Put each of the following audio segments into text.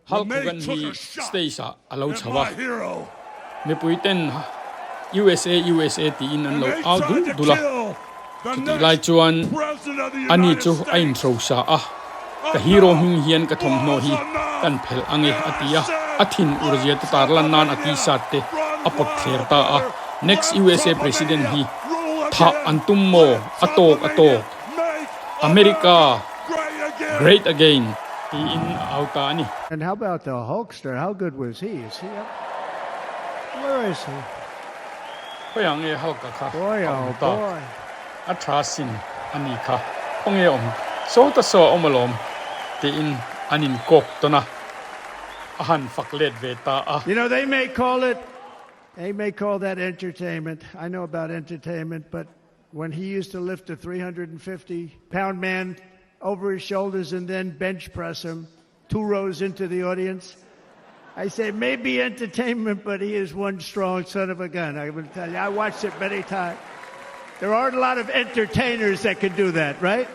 Hulk Hogan hi stage ah a lo chho a, mipui ten USA USA tiin an lo au dul dul a, chutih lai chuan ani chu a inhrosa a, ka hero hming hian ka thawmhnaw hi kan phelh ange a ti a, a thin urzia te tarlan nan a t-shirt te a pawt thler ta a, next USA president hi thah an tum maw? A tawk a tawk. America Great Again tiin a au ta a ni. And how about the Hulkster, how good was he? Is he up? Where is he? Khawiah nge Hulk-a kha Boy, a awm oh tak? boy. A tha sin a ni kha. Khawnge awm? Saw ta saw a awm alawm tiin an inkawk tawn a, a han fak let ve ta a. You know, they may call it, they may call that entertainment. I know about entertainment, but When he used to lift a 350 pound man over his shoulders and then bench press him two rows into the audience, I say maybe entertainment, but he is one strong son of a gun. I will tell you, I watched it many times. There aren't a lot of entertainers that can do that, right?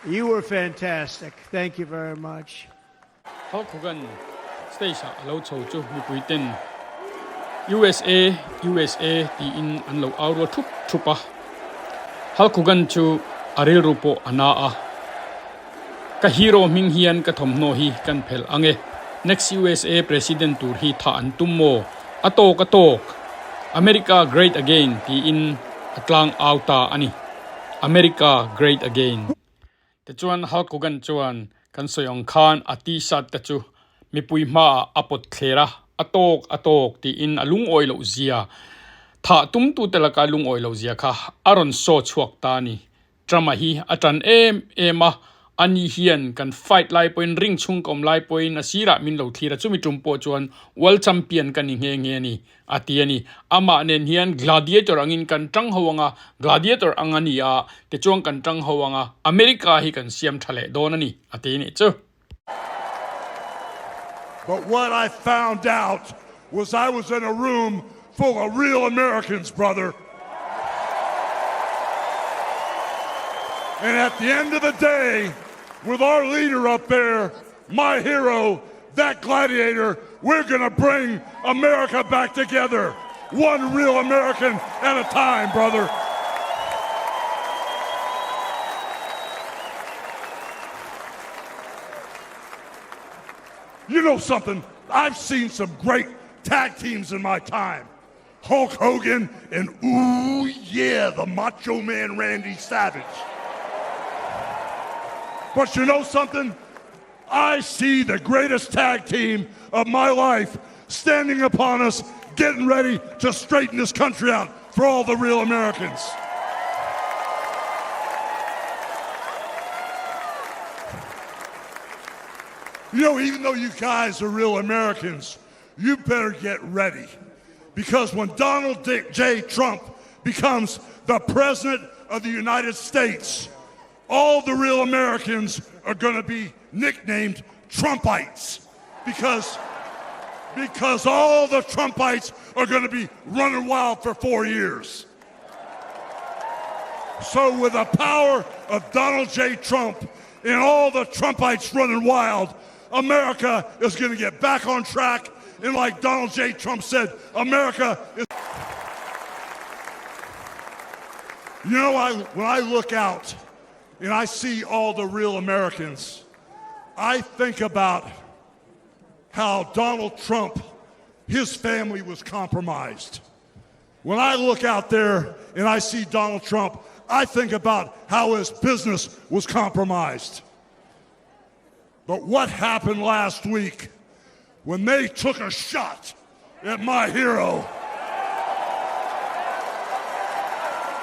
You were fantastic. Thank you very much. Hulk Hogan stage ah a lo chho chu mipui ten USA USA tiin an lo au rual thup thup a. Hulk Hogan chu a rilru pawh a na a, Ka hero hming hian ka thawmhnaw hi kan phelh ang e. Next USA president tur hi thah an tum maw? A tawk a tawk! America great again tiin a tlang au ta a ni. America great again. Tichuan Hulk Hogan chuan kan sawi ang khan a t-shirt te chu mipui hmaah a pawt thler a, a tawk a tawk tiin a lungawi loh zia, thah tumtute laka lungawi loh zia kha a rawn saw chhuak ta a ni. Trump-a hi a tan em em a, ani hian kan fight lai pawhin ring chhung ka awm lai pawhin a sirah min lo thlir a, chumi tum pawh chuan world champion ka ni nghe nghe a ni. A ti a ni. Amah nen hian gladiator angin kan tang ho anga, gladiator ang a ni a, tichuan kan tang ho anga, America hi kan siam tha leh dawn a ni, a ti a nih chu. But what I found out was I was in a room full of real Americans, brother. And at the end of the day, with our leader up there, my hero, that gladiator, we're going to bring America back together. One real American at a time, brother. You know something? I've seen some great tag teams in my time. Hulk Hogan and ooh yeah, the Macho Man Randy Savage. But you know something? I see the greatest tag team of my life standing upon us, getting ready to straighten this country out for all the real Americans. You know, even though you guys are real Americans, you better get ready. Because when Donald J. Trump becomes the president of the United States, all the real Americans are going to be nicknamed Trumpites because, because all the Trumpites are going to be running wild for four years. So, with the power of Donald J. Trump and all the Trumpites running wild, America is going to get back on track. And like Donald J. Trump said, America is. You know, I, when I look out and I see all the real Americans, I think about how Donald Trump, his family was compromised. When I look out there and I see Donald Trump, I think about how his business was compromised. But what happened last week when they took a shot at my hero?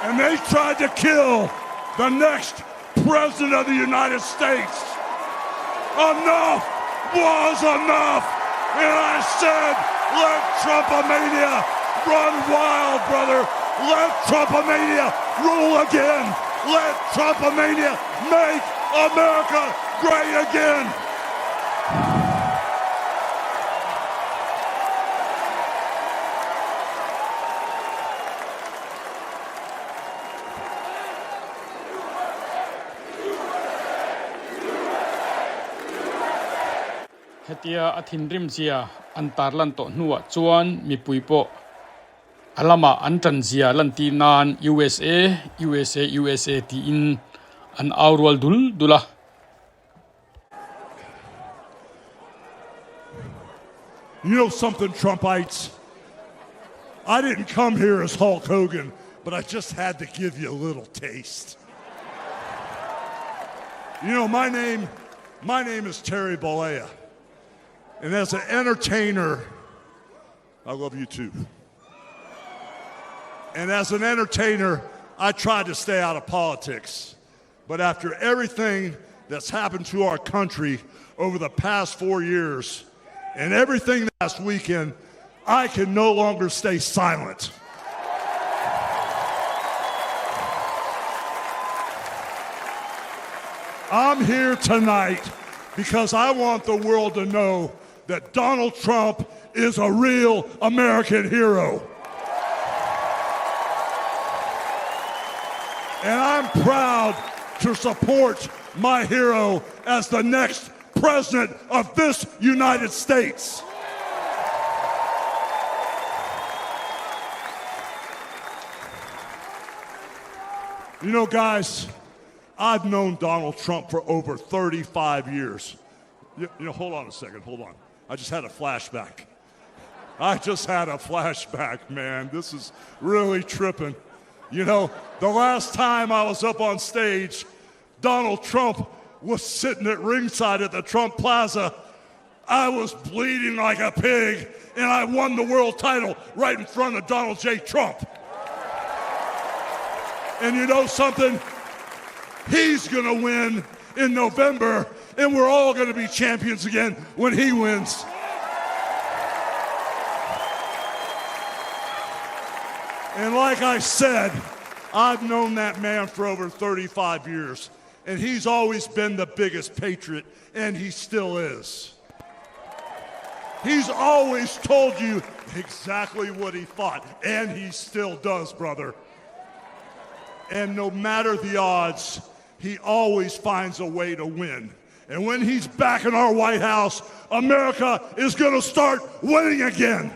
And they tried to kill the next president of the United States. Enough was enough. And I said, let Trumpomania run wild, brother. Let Trumpomania rule again. Let Trumpomania make America great again. Hetia a thinrim zia an tarlan tawh hnuah chuan mipui pawh a lamah an tan zia lantir nan USA, USA, USA tiin an au rual dul dul a. You know something, Trumpites? I didn't come here as Hulk Hogan, but I just had to give you a little taste. You know, my name, my name is Terry Bollea. And as an entertainer, I love you too. And as an entertainer, I tried to stay out of politics. But after everything that's happened to our country over the past 4 years and everything last weekend, I can no longer stay silent. I'm here tonight because I want the world to know that Donald Trump is a real American hero. And I'm proud to support my hero as the next president of this United States. You know, guys, I've known Donald Trump for over 35 years. You, you know, hold on a second, hold on. I just had a flashback. I just had a flashback, man. This is really tripping. You know, the last time I was up on stage, Donald Trump was sitting at ringside at the Trump Plaza. I was bleeding like a pig, and I won the world title right in front of Donald J. Trump. And you know something? He's going to win in November, and we're all going to be champions again when he wins. And like I said, I've known that man for over 35 years, and he's always been the biggest patriot, and he still is. He's always told you exactly what he thought, and he still does, brother. And no matter the odds, he always finds a way to win. And when he's back in our White House, America is going to start winning again.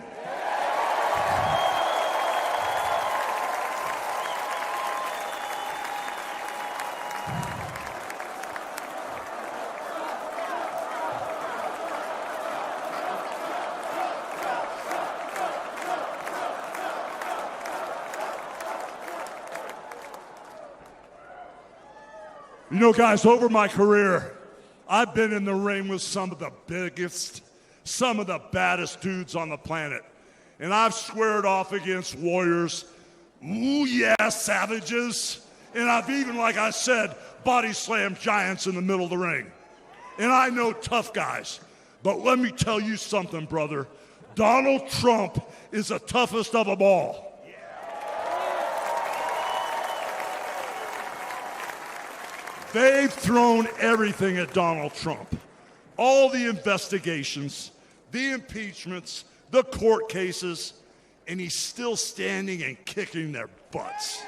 You know, guys, over my career, I've been in the ring with some of the biggest, some of the baddest dudes on the planet. And I've squared off against warriors, ooh yeah, savages. And I've even, like I said, body slammed giants in the middle of the ring. And I know tough guys. But let me tell you something, brother. Donald Trump is the toughest of them all. They've thrown everything at Donald Trump. All the investigations, the impeachments, the court cases, and he's still standing and kicking their butts.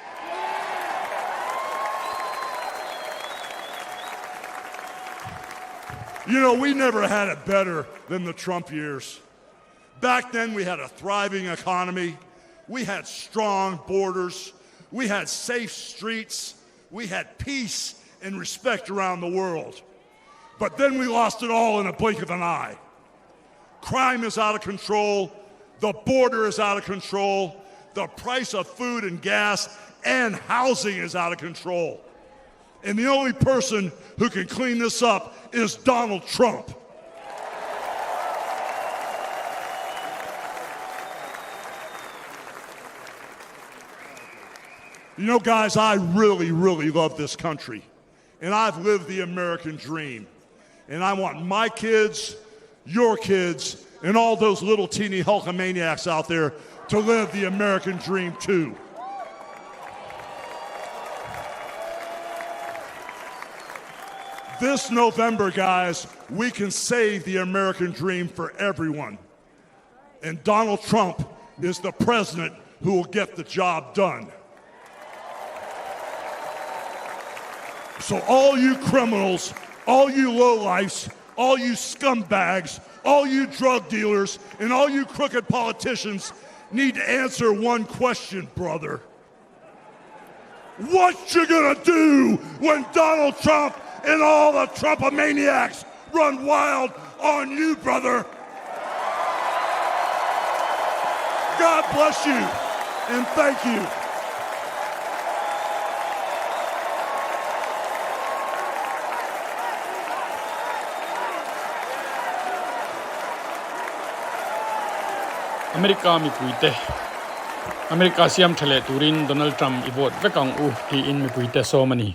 You know, we never had it better than the Trump years. Back then, we had a thriving economy. We had strong borders. We had safe streets. We had peace and respect around the world. But then we lost it all in a blink of an eye. Crime is out of control. The border is out of control. The price of food and gas and housing is out of control. And the only person who can clean this up is Donald Trump. You know, guys, I really, really love this country. And I've lived the American dream. And I want my kids, your kids, and all those little teeny Hulkamaniacs out there to live the American dream too. This November, guys, we can save the American dream for everyone. And Donald Trump is the president who will get the job done. So all you criminals, all you lowlifes, All you scumbags, all you drug dealers, and all you crooked politicians need to answer one question, brother. What you gonna do when Donald Trump and all the Trumpomaniacs run wild on you, brother? God bless you and thank you. America mipuite America siam tha leh turin Donald Trump i vote vek ang u tiin mipuite sawm a ni.